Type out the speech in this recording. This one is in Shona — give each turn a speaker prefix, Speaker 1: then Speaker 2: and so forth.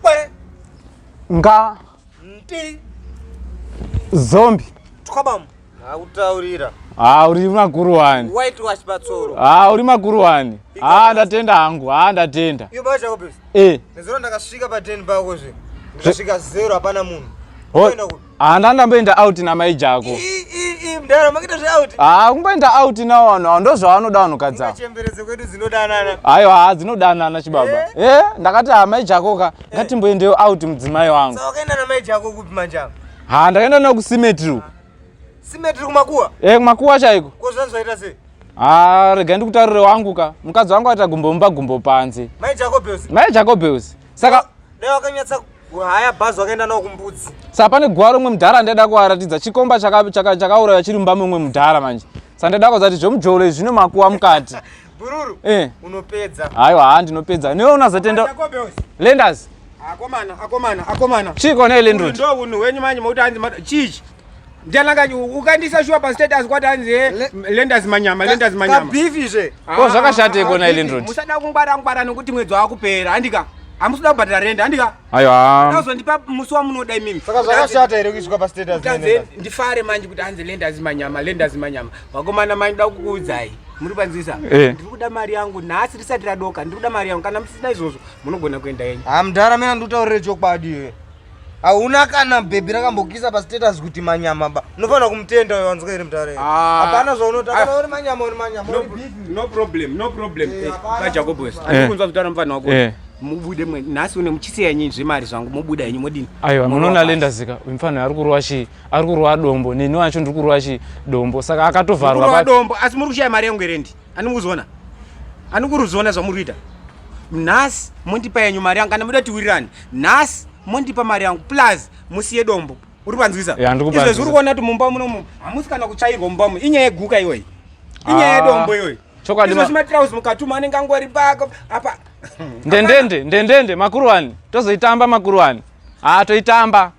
Speaker 1: Chwe.
Speaker 2: Nga.
Speaker 1: Nti.
Speaker 2: Zombi.
Speaker 1: Twabam. Akutaurira.
Speaker 2: Ah, uri makuru wani.
Speaker 1: White wash patsoro.
Speaker 2: Ah, uri makuru wani. Ah, ndatenda hangu. Ah, ndatenda.
Speaker 1: Iyo bacha kopes.
Speaker 2: Eh.
Speaker 1: Nezuro ndakasvika pa 10 pako zve. Ndikasvika zero hapana munhu.
Speaker 2: Unoenda kupi? Ah, ndandamboenda out namai Jako.
Speaker 1: I i i mdara makita zve out.
Speaker 2: Ah, kumboenda out nawo vanhu ava ndozvavanoda vanhukadzi ava.
Speaker 1: Chembereze kwedu dzinodanana.
Speaker 2: Aiwa, haa dzinodanana chibaba. Eh, ndakati ah mai Jako ka, ngatimboendewo out mudzimai wangu.
Speaker 1: Saka wakaenda namai Jako kupi manje apa?
Speaker 2: Ha, ndakaenda nawo kucemetery uko.
Speaker 1: Cemetery kumakuwa.
Speaker 2: Eh, kumakuwa chaiko.
Speaker 1: Ko zvanzi zvaita sei?
Speaker 2: Ah, rega ndikutaurire wangu ka. Mukadzi wangu aita gumbo mumba gumbo panze.
Speaker 1: Mai Jacobeus.
Speaker 2: Mai Jacobeus. Saka
Speaker 1: dai wakanyatsa haya bhazi wakaenda nawo kumbudzi.
Speaker 2: Saka pane guva romwe mudhara ndaida kuvaratidza chikomba chakauraya chaka, chiri mumba memumwe mudhara manje. Saka ndaida kuvaudza kuti zvomujolo izvi zvine makuwa mukati.
Speaker 1: Bhururu.
Speaker 2: Eh.
Speaker 1: Unopedza.
Speaker 2: Aiwa, haa ndinopedza. Newe unazotenda. Lenders.
Speaker 3: Akomana, akomana, akomana.
Speaker 2: Chiko nei Lendroad?
Speaker 3: Ndo unhu wenyu manje mokuti hanzi chichi. Ndiananga ukandisa shuwa pa status kwati hanzi eh, lenders manyama, lenders manyama.
Speaker 1: Kabeef izve.
Speaker 2: Ko zvakashata iko nei Lendroad?
Speaker 3: Musada kungwara ngwara nokuti mwedzi wakupera, handika. Hamusida kubhadhara rent, handika.
Speaker 2: Aiwa.
Speaker 3: Ndazondipa musi wamunoda imimi.
Speaker 1: Saka zvakashata here kuiswa pa status?
Speaker 3: Kuti ndifare manje kuti hanzi lenders manyama, lenders manyama. Vakomana manje ndoda kukuudzai. Muri panzwisa?
Speaker 2: Eh.
Speaker 3: Ndiri kuda mari yangu nhasi risati radoka. Ndiri kuda mari yangu kana musina izvozvo munogona kuenda yenyu.
Speaker 1: Ha mudhara mina ndikutaurire chokwadi iwe. Hauna kana bhebhi rakambokisa pa status kuti manyama ba. Unofanira kumutenda uyo wanzwa here mudhara iwe.
Speaker 3: Ah.
Speaker 1: Hapana zvaunoti
Speaker 3: Ah.
Speaker 1: kana uri manyama uri manyama
Speaker 3: No,
Speaker 1: uri beef.
Speaker 3: no problem, no problem.
Speaker 1: Eh,
Speaker 3: Eh,
Speaker 1: hapana.
Speaker 3: ba Jacobos.
Speaker 2: Eh.
Speaker 3: Andikunzwa kutaura mufana wako.
Speaker 2: Eh.
Speaker 3: Mubude mwe nhasi une muchisiya yenyu zvemari zvangu mobuda yenyu modini.
Speaker 2: Aiwa, munoona
Speaker 3: Murova.
Speaker 2: Lenders ka, uyu mufana ari kurova chi, ari kurova dombo, neni wacho ndiri kurova chi dombo. Saka akatovharwa
Speaker 3: Kurova
Speaker 2: pa
Speaker 3: dombo asi muri kushaya mari yangu here ndi? Ani mukuziona? Ani kuruziona zvamuri kuita? Nhasi mondipa yenyu mari yangu kana muda tiwirirane. Nhasi mondipa mari yangu plus musiye dombo. Uri panzwisa?
Speaker 2: Ya, ndiri kupanzwisa.
Speaker 3: Izvezvi uri kuona kuti mumba munomu hamusi kana kutsvairwa mumba umu. Inyaya yeguka iyoyi. Inyaya
Speaker 2: Ah.
Speaker 3: yedombo iyoyi.
Speaker 2: Chokwadi
Speaker 3: Izvezvi matirauzi mukatuma anenge angori pako apa.
Speaker 2: Ndendende, ndendende makuruwani. Tozoitamba makuruwani. Ah, toitamba.